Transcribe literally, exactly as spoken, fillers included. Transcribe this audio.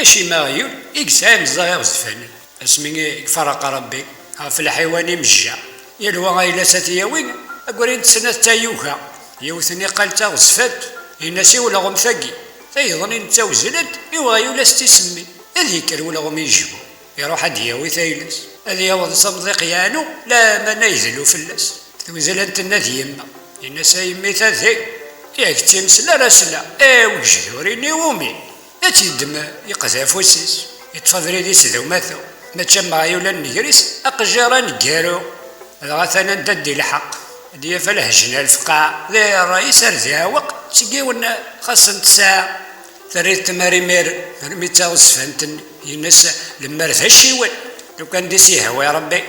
Acimi aɣyul i yesɛa imeẓẓaɣ iɣezfanen? Asmi i iferreq Rebbi ɣef lḥiwan imejja, yal wa ayla-s ad t-yawi, agrin-nsen ad t-tayuga. Yiwet n iqqal d taɣezfant, yenna-s i ulɣem tagi, tayeḍnin ttawzlent i uɣyul ad s-tt-isemmi. Ad yekker ulɣem yejbu, iruḥ ad d-yawi tayla-s, ad yaweḍ s amḍiq yeɛnu, laman a yedlu fell-as. Tewzel ad tenna d yemma, yenna-s a yemmi tadi, yak d timesla ara sla, i wegejdur-ini umi. Ad tt-yeddem yeqdef afus-is, yeṭṭef abrid-is d umatu, mačči am aɣyul anegris, aqejjir aneggaru. Dɣa atan anda d-ilḥeq, ad d-yaf alhejna lefqaɛ, di ṛṛay-is ar d iɛweq seg yiwen xas n tesɛa. Terra-t tmara imir armi d taɣezfant-nni, yenna-s lemmer d aciwen, lukan d i s-yehwi Rebbi,